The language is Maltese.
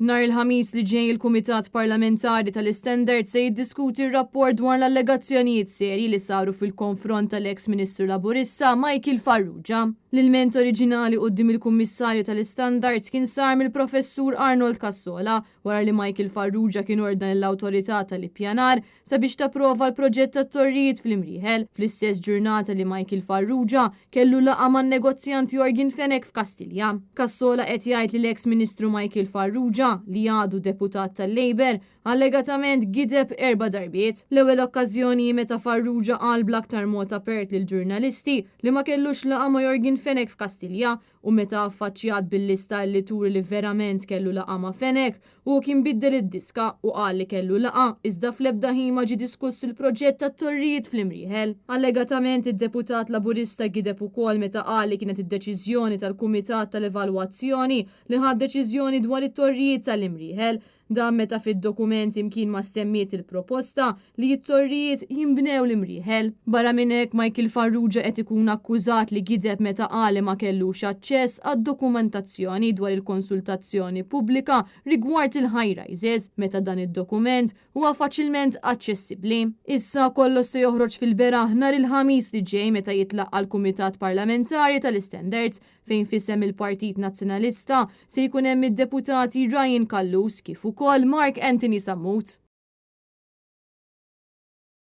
Nhar il-Ħamis li ġej il-Kumitat Parlamentari tal-Istandards se jiddiskuti r-rapport dwar l-allegazzjonijiet serji li saru fil-konfront tal-eks Ministru Laburista Michael Farrugia. L-ilment oriġinali quddiem il-Kummissarju tal-Istandards kien sar mill-Professur Arnold Cassola wara li Michael Farrugia kien ordna lill-Awtorità tal-Ippjanar sabiex tapprova l-proġett tat-torrijiet fl-Imrieħel, fl-istess ġurnata li Michael Farrugia kellu laqgħa man-negozjant Yorgen Fenech f'Kastilja. Cassola qed jgħid li l-eks Ministru Michael Farrugia, li għadu deputat tal-Labour, allegatament gideb erba' darbiet. L-ewwel okkażjoni hi meta Farrugia qal bl-aktar mod apert lill-ġurnalisti li ma kellux laqgħa ma' Yorgen Fenech f'Kastilja u meta affaċċjat bil-lista li turi li verament kellu laqgħa ma' Fenech, hu kien biddel id-diska u qal li kellu laqgħa iżda fl-ebda ħin ma ġie diskuss il-proġett tat-torrijiet fl-Imrieħel. Allegatament id-deputat Laburista gideb ukoll meta qal li kienet id-deċiżjoni tal-Kumitat tal-Evalwazzjoni li ħa d-deċiżjoni dwar it-torrijiet tal-Imrieħel. Dan meta fid-dokument imkien ma ssemmiet il-proposta li t-torrijiet jinbnew l-Imrieħel. Barra minn hekk, Michael Farrugia qed ikun akkużat li gideb meta qal li ma kellux aċċess għad-dokumentazzjoni dwar il-konsultazzjoni pubblika rigward il-high rises, meta dan id-dokument huwa faċilment aċċessibbli. Issa kollox se joħroġ fil-beraħ nhar il-Ħamis li ġej meta jitlaqqa' l-Kumitat Parlamentari tal-Istandards fejn f'isem il-Partit Nazzjonalista se jkun hemm id-Deputati Ryan Callus kif ukoll Mark Anthony Sammut.